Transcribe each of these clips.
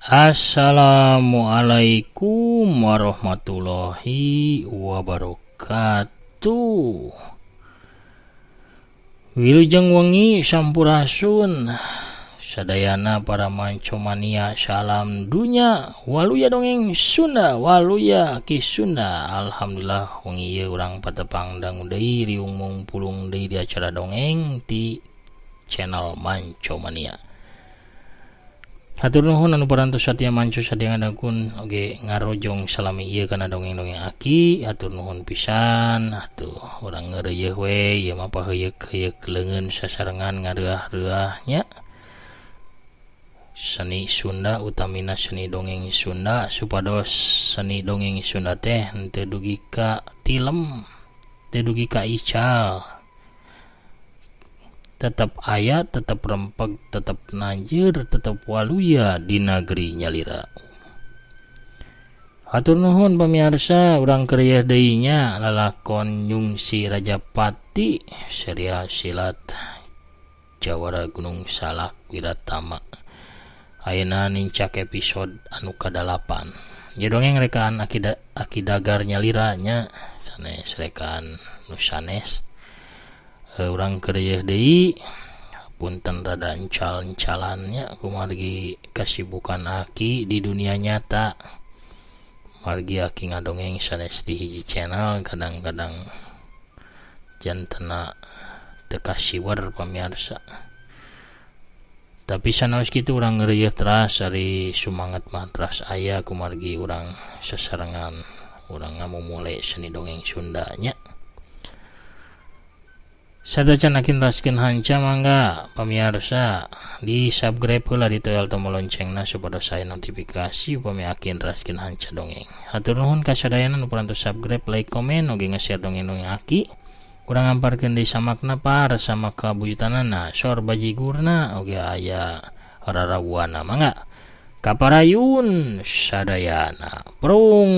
Assalamualaikum warahmatullahi wabarakatuh. Wilujeng wengi sampurasun sadayana para mancomania, salam dunya, waluya dongeng Sunda, waluya Ki Sunda. Alhamdulillah wengi ieu urang patepang dangu deui riung mungpulung deui di acara dongeng ti channel Mancomania. Hatur nuhun anu parantos satia manco satia ngadangkeun oge ngarojong salami ieu kana dongeng-dongeng aki. Hatur nuhun pisan. Atuh urang ngeureuyeun we ieu mah paheuyeuk-heuyeuk leungeun sasarengan ngareah-reuah nya. Seni Sunda utamina seni dongeng Sunda supados seni dongeng Sunda teh henteu dugi ka tilem, teu dugi ka ical. Tetap aya, tetap rempeg, tetap nanjir, tetap waluya di negeri nyalira. Hatur nuhun pamirsa, urang kerja deui nya lalakon Nyungsi Rajapati serial silat Jawara Gunung Salak Wiratama. Ayeuna nincak episode anu ka-8. Ieu dongeng rekaan Aki Dagar nyalira nya, sanes rekaan nu sanes. Urang kerja deui, punten rada encal-encalannya kumargi kasibukan aki di dunia nyata. Margi aki ngadongeng sanes di hiji channel, kadang-kadang jantena teu kasiwer pamirsa. Tapi sanaos kitu urang ngeureuyeun teras ari sumanget mah teras aya kumargi urang sasarengan urang ngamumule seni dongeng Sunda nya. Sadacan akin raskeun hanca mangga pamirsa di subscribe heula di toel tombol loncengna supados aya notifikasi upami akin raskeun hanca dongeng. Hatur nuhun ka sadayana nu parantos subscribe, like, komen oge nge-share dongeng-dongeng aki. Urang ngamparkeun deui samakna par sama kabuyutanana, sor bajigurna oge aya rarawuana mangga. Kaparayun sadayana. Prung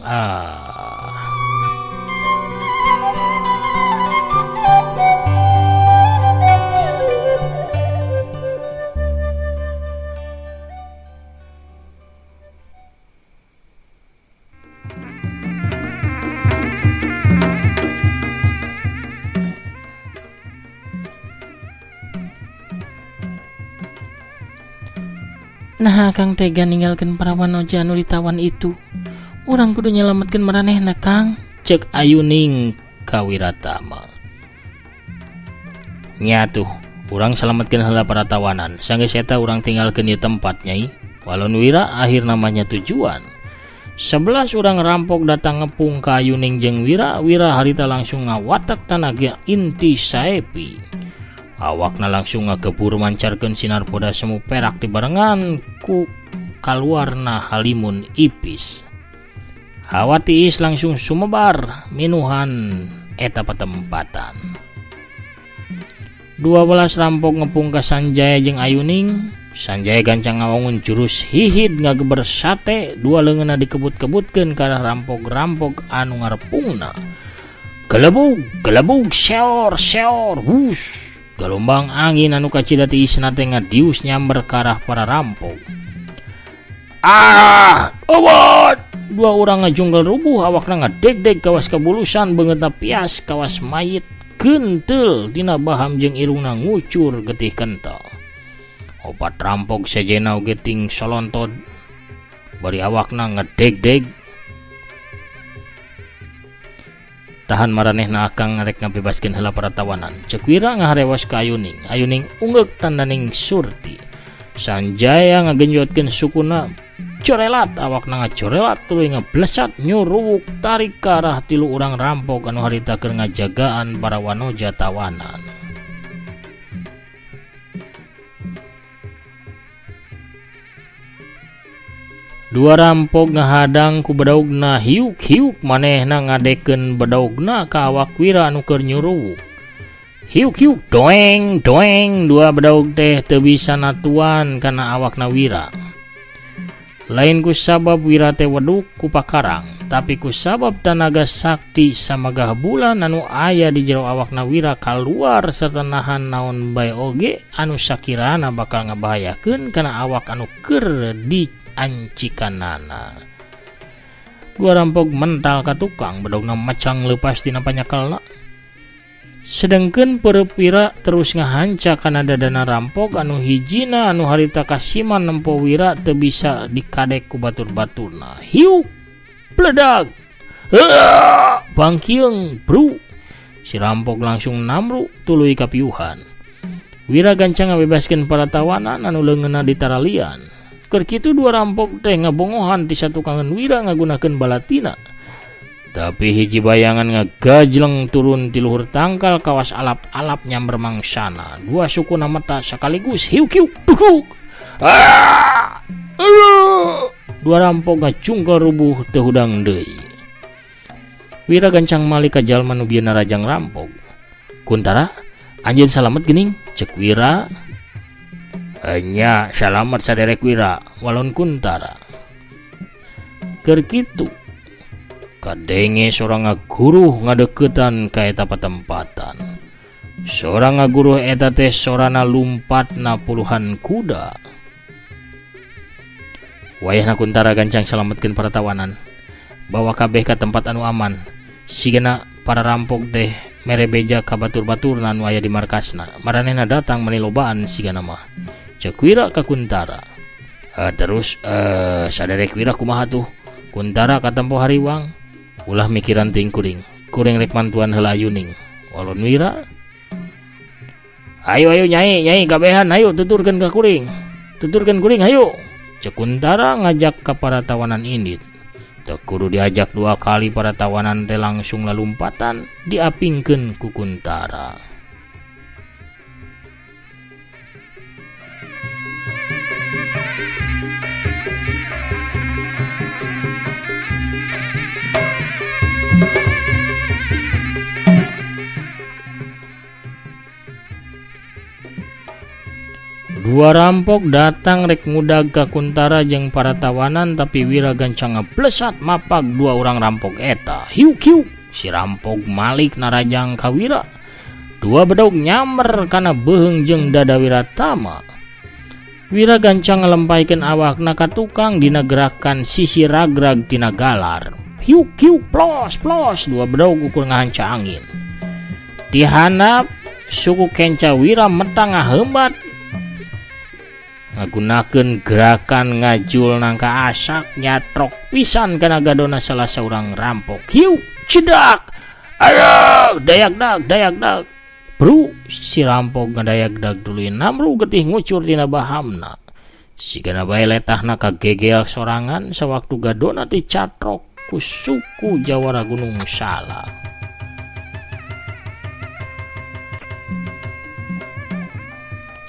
ah. Nah, Kang tega ninggalkeun para wanoja anu ditawan itu. Urang kudu nyelametkeun maranehna, Kang. Cek Ayuning ka Wiratama. Nya tuh, urang selametkeun heula para tawanan. Sanggeus eta urang tinggalkeun ieu tempat, Nyai. Walon Wira akhir namanya tujuan. 11 urang rampok datang ngepung ka Ayuning jeung Wira. Wira harita langsung ngawatak tanaga inti saepi. Awakna langsung ngakebur mancarkeun sinar poda semu perak dibarengan ku kaluarna halimun ipis. Hawa tiis langsung sumebar minuhan eta patempatan. 12 rampok ngepung ka Sanjaya jeung Ayuning. Sanjaya gancang ngawangun jurus hihid ngageber sate, dua leungeunna dikebut-kebutkeun ka arah rampok-rampok anu ngarepungna. Gelebug, gelebug, seor, seor, hus. Gelombang angin anu kacida tiisna teh ngadius nyamber ka arah para rampok. Ah, awat! Dua urang ngajungkel rubuh, awakna ngadegdeg kawas kabulusan, beungeutna pias kawas mayit kentel dina baham jeung irungna ngucur getih kental. Opat rampok sejena oge ting solontod bari awakna ngedegdeg. Tahan maranehna akang rek ngabebaskeun heula para tawanan. Cek Wira ngaharewas ka Ayuning. Ayuning ungeuk tandaning Surti. Sanjaya ngagenjotkeun sukuna corelat, awakna ngacorelat tuluy ngablesat nyuruwuk tarik ka arah tilu urang rampok anu harita keur ngajagaan para wanoja tawanan. Dua rampok ngahadang ku bedaugna hiuk-hiuk, manehna ngadekeun bedaugna ka awak Wira anu keur nyuruwuk. Hiuk-hiuk doeng doeng, dua bedaug teh teu bisa natuan kana awakna Wira. Lain ku sabab Wira teh weduk ku pakarang, Tapi kusabab tanaga sakti samagah bulan anu aya di jero awakna Wira kaluar serta nahan naon bae oge anu sakirana bakal ngabahayakeun kana awak anu keur diancikanana. Dua rampok mental ka tukang bedogna macang leupas tina panyakelna. Sedengkeun peureub Wira terus ngahanca kana dadana rampok anu hijina anu harita kasiman nempo Wira teu bisa dikadek ku batur-baturna. Hiuk pledag. Bangkieung bru. Si rampok langsung namru tuluy kapiuhan. Wira gancang ngabebaskeun para tawanan anu leungeunna ditaralian. Keur kitu dua rampok teh ngabongohan ti satukangan Wira ngagunakeun balatina. Tapi hiji bayangan ngagajleng turun ti luhur tangkal kawas alap-alap nyamber mangsana. Dua sukuna mata sekaligus hiuk-hiuk duduk. Dua rampok ngacungkel rubuh teu hudang deui. Wira gancang malik ka jalma nu bieu narajang rampok. Kuntara, anjeun salamet geuning? Cek Wira. Nya salamet saderek Wira, walon Kuntara. Keur kitu kadenge sorang ngaguruh ngadeukeutan ka eta patempatan. Sorang ngaguruh eta teh sorana lumpatna puluhan kuda. Wayahna Kuntara gancang salametkeun para tawanan. Bawa kabeh ka tempat anu aman. Sigana para rampok teh mere beja ka batur-baturna anu aya di markasna. Maranehna datang meni lobaan sigana mah. Ceuk Wira ka Kuntara. Terus saderek Wira kumaha tuh? Kuntara katempo hariwang. Ulah mikiran ting kuring. Kuring rek mantuan heula ayuning. Walon Wira. Ayo ayo nyai, nyai kabehan ayo tuturkeun ka kuring. Tuturkeun kuring ayo. Ceuk Kuntara ngajak ka para tawanan indit. Teu kudu diajak dua kali para tawanan teh langsung lalumpatan diapingkeun ku Kuntara. Dua rampok datang rek ngudag ka Kuntara jeung para tawanan tapi Wira gancang ngablesat mapak dua orang rampok eta. Hiuk hiuk si rampok malik narajang ka Wira. Dua bedog nyamber kana beuheung jeung dada Wiratama. Wira gancang ngalempaikeun awakna ka tukang dina gerakan sisi ragrag tina galar. Hiuk hiuk plos plos dua bedog ukur ngahanca angin. Di handap suku kenca Wira metang ngaheumbat ngagunakeun gerakan ngajul nangka asak nyatrok pisan kana gadona salah saurang rampok. Hiuk cedak aduh dayak dag dayak dag bru si rampok ngadayak dag tuluy namru getih ngucur tina bahamna. Sigana bae letahna kagegel sorangan sawaktu gadona dicatrok ku suku Jawara Gunung Salak.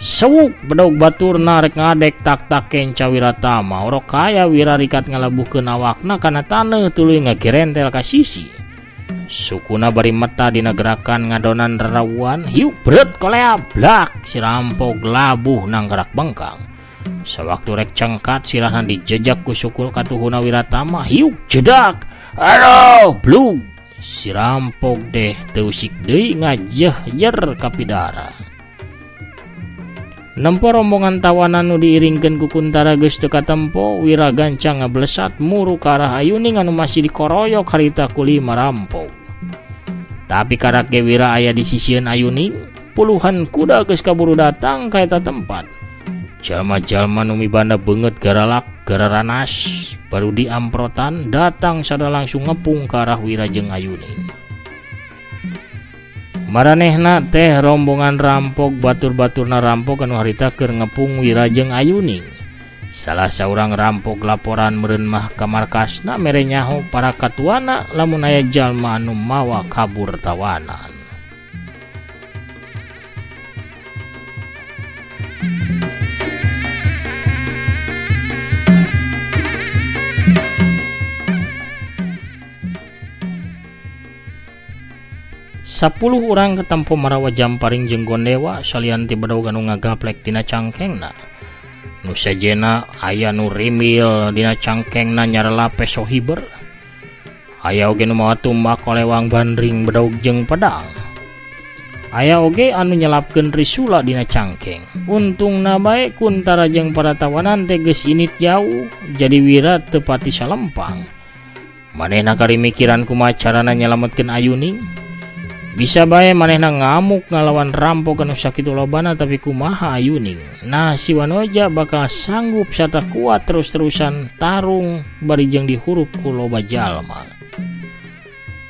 Sewuk bedog batur narek ngadek tak-tak kenca Wiratama. Orok kaya Wira rikat ngalabuhkeun awakna kana taneuh tuluy ngagerentel ka sisi. Sukuna bari meta dina gerakan ngadonan rerawuan, hiuk bret kolea blak si rampok labuh nanggerak bengkang. Sawaktu rek cengkat sirahna dijejak ku sukul katuhuna Wiratama, hiuk jedak. Aduh, blug. Si rampok deh teu usik deui ngajehjer ka pidara. Nempo rombongan tawanan nu diiringkeun ku Kuntara geus teu katempo, Wira gancang ngablesat muru ka arah Ayuning anu masih dikoroyok harita ku lima rampok. Tapi karak ge Wira aya di sisieun Ayuning, puluhan kuda geus kaburu datang ka eta tempat. Jalma-jalma nu mibanda beungeut garalak gararanas baru diamprotan datang sada langsung ngepung ka arah Wira jeung Ayuning. Maranehna teh rombongan rampok batur-baturna rampok anu harita keur ngepung Wira jeung Ayuning. Salah saurang rampok laporan meureun mah ka markasna mere nyaho para katuana lamun aya jalma anu mawa kabur tawanan. Sapuluh urang katempo marawa jamparing jeung Gondewa salian ti bedog anu ngagaplek dina cangkengna. Nu sejena aya nu rimil dina cangkengna nyarela peso hiber. Aya oge nu mawa tumbak kolewang bandring bedog jeung pedang. Aya oge anu nyelapkeun trisula dina cangkeng. Untungna bae Kuntara jeung para tawanan teh geus init jauh, jadi Wira teu pati salempang. Manehna kari mikiran kumaha carana nyalametkeun Ayuning. Bisa bae manehna ngamuk ngalawan rampok anu sakitu lobana, tapi kumaha Ayuning. Nah, si Wanoja bakal sanggup sarta kuat terus-terusan tarung bari jeung dihurup ku loba jalma.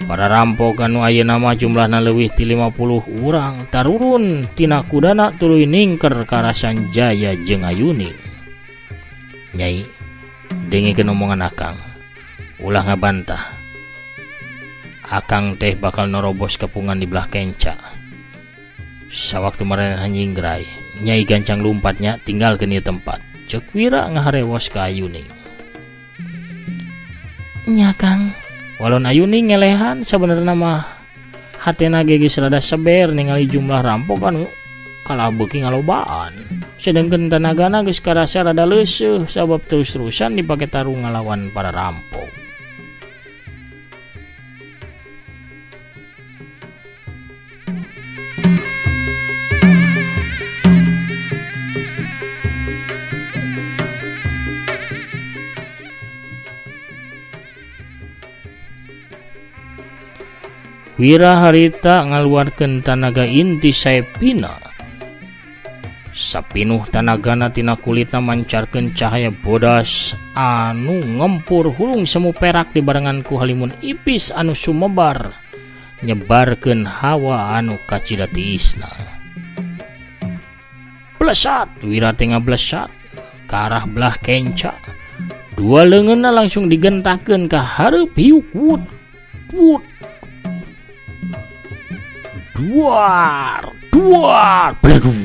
Para rampok anu ayeuna mah jumlahna leuwih ti 50 urang tarurun tina kudana tuluy ningker ka arah Sanjaya jeung Ayuning. Nyai, dengekeun omongan akang. Ulah ngabantah. Akang teh bakal norobos kepungan di belah kenca. Sawaktu maranehna nyinggray, Nyai gancang lumpatnya tinggalkeun ieu tempat. Ceuk Wira ngaharewos ka Ayuning. Nya Kang. Walon Ayuning ngelehan sabenerna mah hatena ge geus rada seber ningali jumlah rampok anu kalah beuki ngalobaan. Sedengkeun tanagana geus karasa rada leuseuh sabab terus-terusan dipake tarung ngalawan para rampok. Wira harita ngaluarkeun tanaga inti saepina. Sapinuh tanagana tina kulitna mancarkeun cahaya bodas anu ngempur hulung semu perak dibarengan ku halimun ipis anu sumebar nyebarkeun hawa anu kacida tiisna. Blesat, Wira teh ngablesat ka arah belah kenca. Dua leungeunna langsung digentakeun ka hareup hiuk wut wut. Duar, duar, bledug.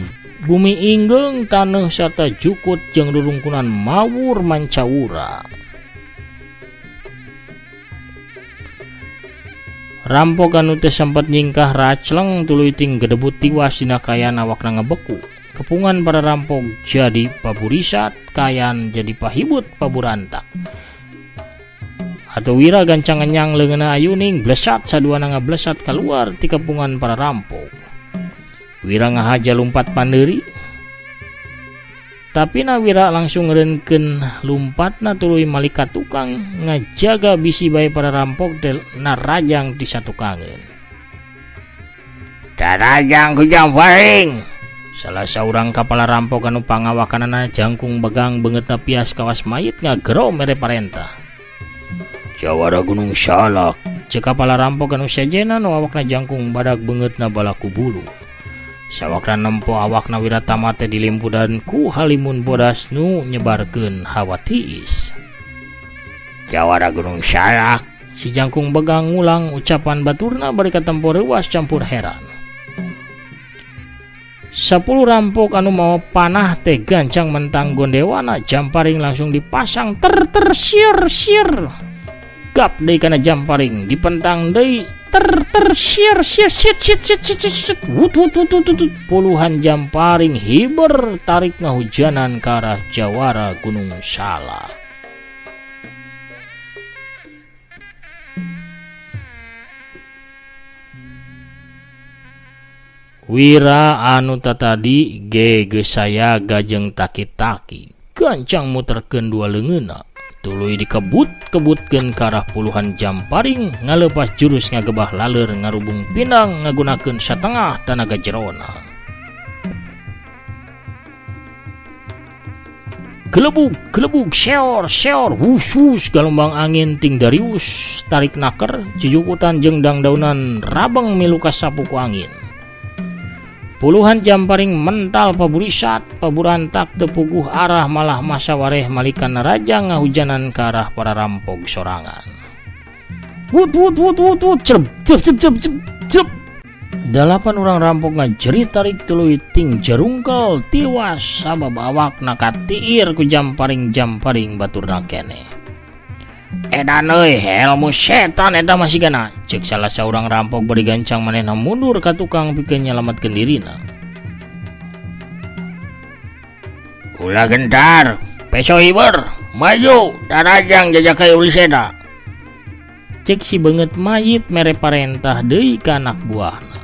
Bumi inggeung taneuh sarta jukut jeung rurungkunan mawur mancawura. Rampok anu teu sempat nyingkah racleng tuluy ting gedebut tiwas dina kayan awakna ngebeku. Kepungan para rampok jadi paburisat, kayan jadi pahibut paburantak. Atau Wira gancang ngenyang leungeunna Ayuning, blesat saduana ngablesat keluar ti kepungan para rampok. Wira ngahaja lumpat pandeuri. Tapi na Wira langsung ngeureunkeun lumpatna tuluy malik ka tukang ngajaga bisi bae para rampok teh narajang ti satukangeun. Darajang ku jamparing. Salah saurang kapala rampok anu pangawakanana jangkung begang beungeutna pias kawas mayit ngagero mere parentah. Jawara Gunung Salak, ceuk kapala rampok anu sejenna nu awakna jangkung badag beungeutna balaku bulu. Sawakna nempo awakna Wiratama teh dilimpudan ku halimun bodas nu nyebarkeun hawa tiis. Jawara Gunung Salak, si jangkung begang ngulang ucapan baturna bari katempo reuas campur heran. 10 rampok anu mawa panah teh gancang mentang gondewana jamparing langsung dipasang ter ter sir sir. Gap deui kana jamparing dipentang deui ter ter sir sir sit sit sit sit sit sit wut wut wut wut wut. Puluhan jamparing hiber tarik ngahujanan ka arah Jawara Gunung Salak. Wira anu tatadi ge geus sayaga jeung taki-taki gancang muterkeun dua leungeunna tuluy dikebut-kebutkeun ka arah puluhan jamparing ngalepas jurus ngagebah laleur ngarubung pinang ngagunakeun satengah tanaga jerona. Gelebug gelebug seor seor wus wus galombang angin ting darius tarik naker jujukutan jeung dangdaunan rabeng milu kasapu ku angin. Puluhan jamparing mental paburisat paburantak teu puguh arah malah masa wareh malikan raja ngahujanan ka arah para rampok sorangan. Wut wut wut wut wut cerep cep cep cep cep cep. 8 urang rampok ngajerit tarik tuluy ting jerungkel tiwas sabab awakna katiir ku jamparing-jamparing baturna keneh. Edan euy, ilmu setan eta mah sigana. Ceuk salah saurang rampok bari gancang manehna mundur ka tukang pikeun nyalametkeun dirina. Ulah gentar, peso hiber, maju, darajang jajak kayu liseda. Cek si beungeut mayit mere parentah deui ka anak buahna.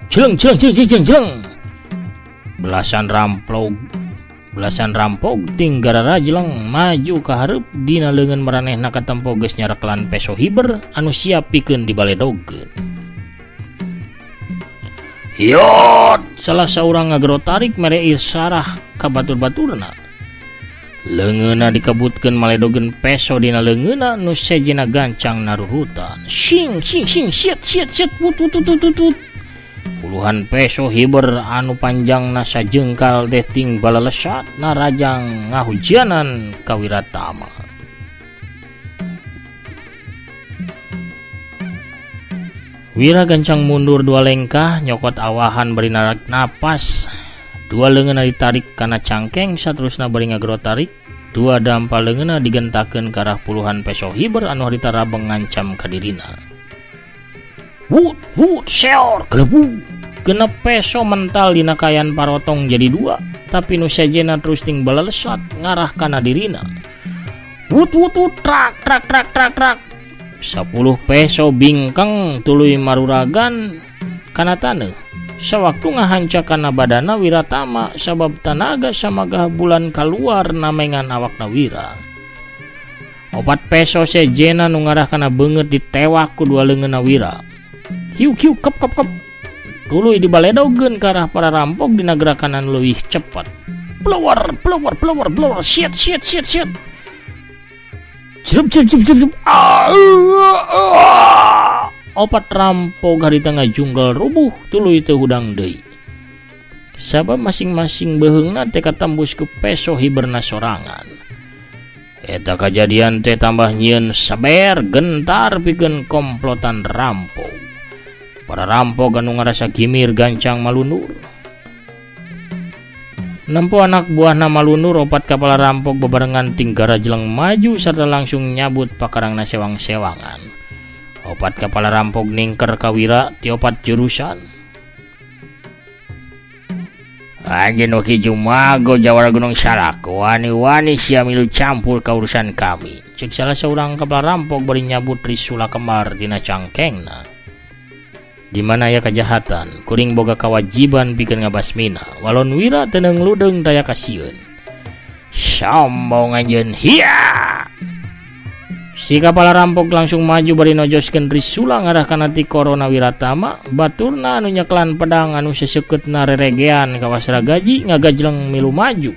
Jeleng jeleng jeleng jeleng jeleng. Belasan rampok ting gararajeleng maju ka hareup dina leungeun maranehna katempo geus nyarekelan peso hiber anu siap pikeun dibaledogkeun. Hiot, salah saurang ngagero tarik mere isarah ka batur-baturna. Leungeunna dikebutkeun maledogeun peso dina leungeunna nu sejena gancang narurutan. Sing sing sing siet siet siet put put tut tut tut. Puluhan peso hiber anu panjangna sajengkal teh ting balalesat narajang ngahujanan ka Wiratama. Wira gancang mundur dua lengkah nyokot awahan bari narak napas. Dua leungeunna ditarik kana cangkeng saterusna bari ngagero tarik. Dua dampa leungeunna digentakeun ka arah puluhan peso hiber anu harita rabeng ngancam ka dirina. Wut wut seor gelebu. Genep peso mental dina kayan parotong jadi dua, tapi nu sejena terus ting balalesat ngarah kana dirina. Wut wut wut trak trak trak trak trak. 10 peso bingkeng tuluy maruragan kana taneuh. Sawaktu ngahanca kana badana Wiratama sabab tanaga samagah bulan kaluar namengan awakna Wira. 4 peso sejena nu ngarah kana beungeut ditewak ku dua leungeunna Wira. Hiu hiu kep kep kep. Tuluy dibaledogeun ka arah para rampok dina gerakan anu leuwih cepet. Blower blower blower blower siet siet siet siet. Jerup jerup jerup jerup. 4 rampok harita ngajungkel rubuh tuluy teu hudang deui. Sabab masing-masing beuheungna teh katembus ku peso hiberna sorangan. Eta kajadian teh tambah nyieun saber gentar pikeun komplotan rampok. Para rampok anu ngarasa gimir gancang malunur. Nempo anak buahna malunur 4 kapala rampok bebarengan tinggara jeleng maju serta langsung nyabut pakarangna sewang-sewangan. 4 kapala rampok ningker ka Wira ti 4 jurusan. Anjeun oke jumago jawara Gunung Salak, wani-wani sia milu campur ka urusan kami. Cek salah saurang kapala rampok bari nyabut trisula kemar dina cangkengna. Di mana aya kejahatan, kuring boga kewajiban pikeun ngabasmina. Walon Wira teu ludeng daya kasieun. Sombong anjeun, hiya! Si kapala rampok langsung maju bari nojoskeun trisula ngarah kana ti Corona Wiratama, baturna anu nyeklan pedang anu seseukeutna reregean ka Wasragaji ngagajleng milu maju.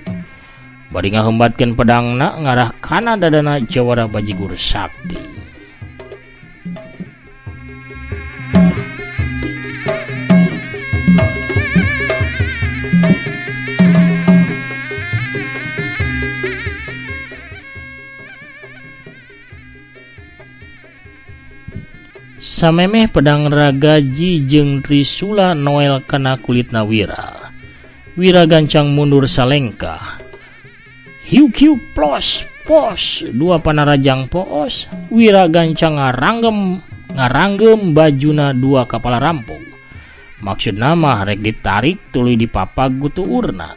Bari ngahembatkeun pedangna ngarah kana dadana Jawara Bajigur Sakti. Samemeh pedang Ragaji jeung Trisula noel kana kulitna Wira. Wira gancang mundur salengkah. Hiuk hiuk plos pos dua panarajang poos. Wira gancang ngaranggem bajuna dua kapala rampok. Maksudna mah rek ditarik tuluy dipapag ku tuurna.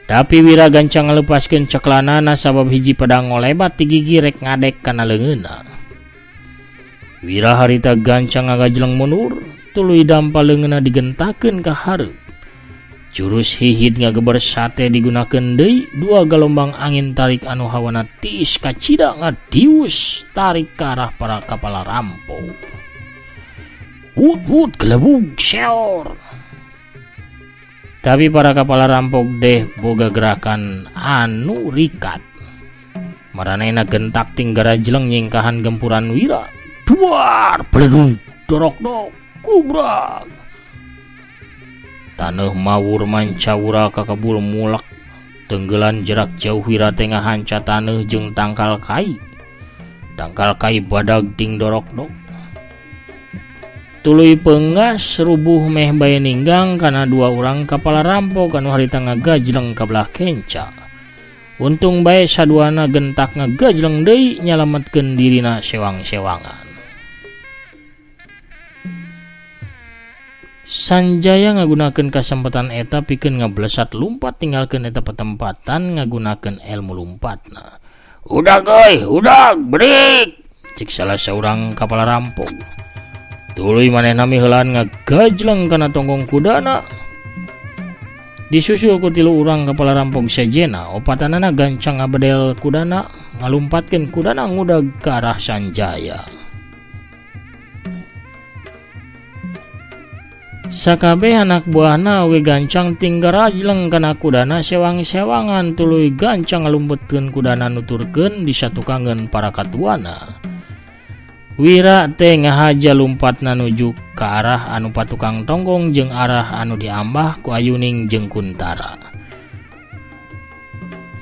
Tapi Wira gancang ngalepaskeun ceklanana sabab hiji pedang ngolebat ti gigi rek ngadek kana leungeunna. Wira harita gancang ngagajleng mundur, tuluy dampa leungeunna digentakeun ka hareup. Jurus hihid ngageber sate digunakeun deui, dua galombang angin tarik anu hawana tiis kacida ngadius tarik ka arah para kapala rampok. Wut wut gelebug seor. Tapi para kapala rampok deh boga gerakan anu rikat. Maranehna gentak tinggara jeleng nyingkahan gempuran Wira. Duar, beledung, dorok-dok, kubrak. Taneuh mawur mancawura kakebul mulak. Tenggelan jarak jauh Wira teh ngahanca taneuh jeung tangkal kai. Tangkal kai badag ting dorok-dok. Tuluy peunggas rubuh meh bae ninggang kana dua urang kapala rampok anu harita ngagajleng ka belah kenca. Untung bae saduana gentak ngagajleng deui nyalametkeun dirina sewang-sewangan. Sanjaya ngagunakeun kasempatan eta pikeun ngablesat lumpat tinggalkeun eta petempatan ngagunakeun ilmu lumpatna. Udah euy, udah, break. Cek salah saurang kapala rampok. Tuluy manehna miheulaan ngagajleng kana tonggong kudana. Disusul ku tilu urang kapala rampok sejena, opatanana gancang ngabedel kudana, ngalumpatkeun kudana ngudag ka arah Sanjaya. Sakabeh anak buahna oge gancang tinggarajleng kana kudana sewang-sewangan tuluy gancang ngalumpetkeun kudana nuturkeun disatukangeun para katuana. Wira teh ngahaja lumpatna nuju ka arah anu patukang tonggong jeung arah anu diambah ku Ayuning jeung Kuntara.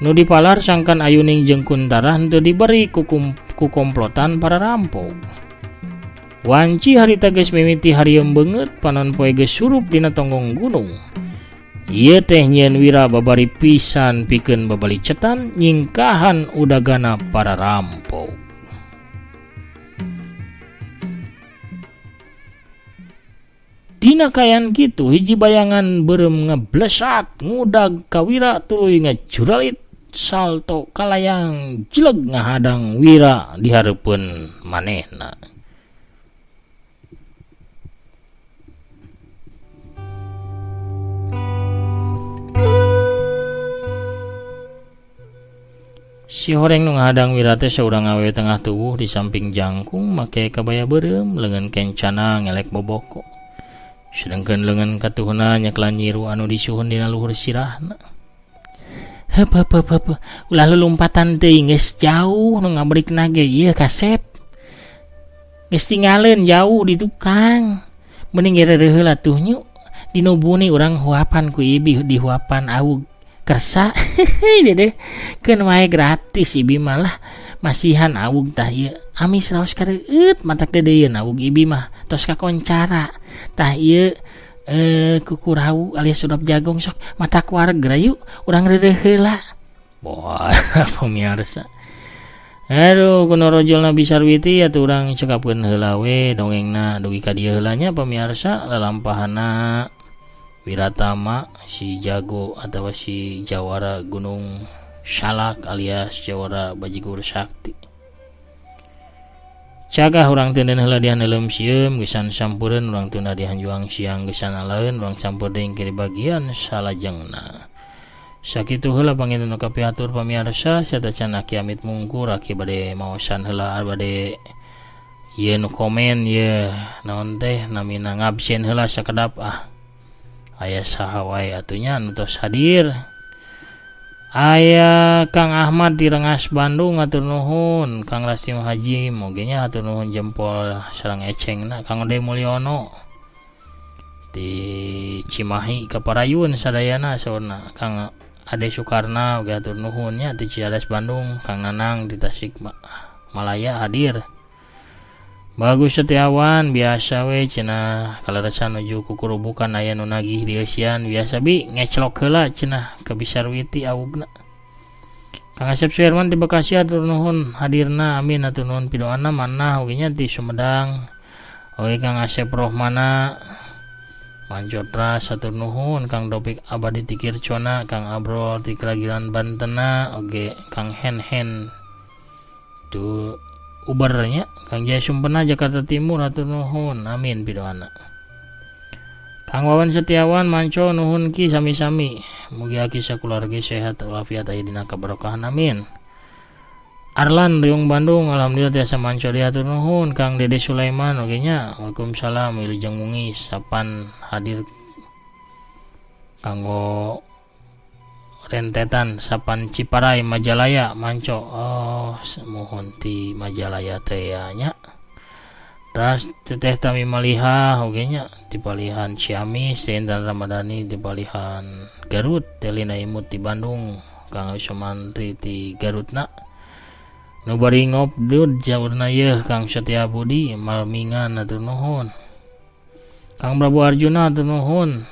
Nu dipalar sangkan Ayuning jeung Kuntara henteu diberi ku komplotan para rampok. Wanci harita geus mimiti harieum beungeut panon poe geus surup dina tonggong gunung. Ieu teh nyieun Wira babari pisan pikeun babalicetan nyingkahan udagana para rampok. Dina kayan kitu hiji bayangan beureum ngeblesat ngudag ka Wira tuluy ngejuralit salto kalayang jeleg ngahadang Wira di hareupeun manehna. Si horeng nu ngahadang Wira teh saurang awewe tengah tubuh di samping jangkung make kabaya beureum leungeun kencana ngelek boboko. Sedangkan lengan katuhna nyeklan nyiru anu disuhun dina luhur sirahna. Heup heup heup heup, ulah lulumpatan teuing geus jauh nu ngabrikna ge ieu kasep. Geus tinggaleun jauh di tukang. Mending geureuh heula tuh nyu. Dinu buni urang huapan ku ibi dihuapan awug kersa. Dedeh keun wae gratis ibi malah masihan awug tah ieu. Amis raos kareueut matak deudeuyeun awug ibi mah tos kakoncara. Tah ieu kukurau alias sudap jagung sok matak wareg rayu urang reureuh heula. Wah, pemirsa. Aduh, kuno rojol Nabi Sarwiti atuh urang cekapkeun heula we dongengna dugi ka dieu heula nya pemirsa lalampahana Wiratama si jago atau si jawara Gunung Salak alias jawara Bajigur Sakti. Cagah urang teu heula dihan neuleum sieum geusan sampureun urang tunda dihanjuang siang geusan alaeun urang sampur deui di bagian salajengna. Sakitu heula panginten nu kapihatur pamirsa sarta can aki amit mungkur aki bade maosan heula bade ieu nu komen ieu naon teh namina ngabsen heula sakedap ah. Aya saha wae atunya nu tos hadir. Aya Kang Ahmad di Rengas Bandung atur nuhun, Kang Rasim Haji moge nya atur nuhun jempol sareng ecengna, Kang Ode Mulyono di Cimahi Kaparayun sadayana saurna, Kang Ade Sukarna oge atur nuhun nya di Ciadas Bandung, Kang Nanang di Tasikmalaya hadir. Bagus Setiawan biasa we cenah kaleresan nuju kukurubukan aya nu nagih di eusian biasa bi ngeclok heula cenah ka Bisarwiti awugna. Kang Asep Suherman di Bekasi atur nuhun hadirna amin atur nuhun pidoana manah oge nya di Sumedang. Oge Kang Asep Rohmana Manjotra atur nuhun, Kang Dopik Abadi ti Kircona, Kang Abrol ti Kragilan Bantena oge Kang Hen Hen tu Ubernya Kang Jaya Sumpena Jakarta Timur atur nuhun amin pidoana. Kang Wawan Setiawan manco nuhun ki sami-sami mugi aki sakeluarga sehat walafiat aya dina kabarokahan amin. Arlan Riung Bandung alhamdulillah tiasa manco di atur nuhun. Kang Dede Sulaiman oge nya waalaikumsalam wilujeng wengi sapan hadir kanggo rentetan sapan Ciparai Majalaya manco oh mohon ti Majalaya teh nya. Terus teteh Tami Maliha oge nya ti palihan Ciamis, Intan Ramadhani ti palihan Garut, Telina Imut ti Bandung, Kang Sumantri ti Garutna. Nu bari ngopdud jaurna yeuh Kang Setia Budi Malmingan atur nuhun. Kang Prabu Arjuna atur nuhun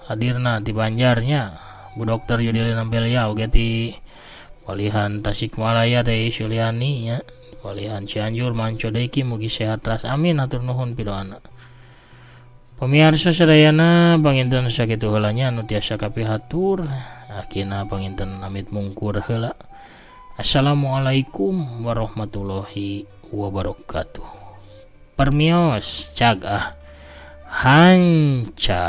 hadirna ti Banjarnya. Bu Dokter Yudilina Belia oge ti palihan Tasikmalaya teh Suliani nya palihan Cianjur manco deui mugi sehat teras amin atur nuhun pidoana. Pamiarsa sadayana panginten sakitu heula nya anu tiasa kapihatur akina panginten amit mungkur heula. Assalamualaikum warahmatullahi Wabarakatuh. Permios cagah hanca.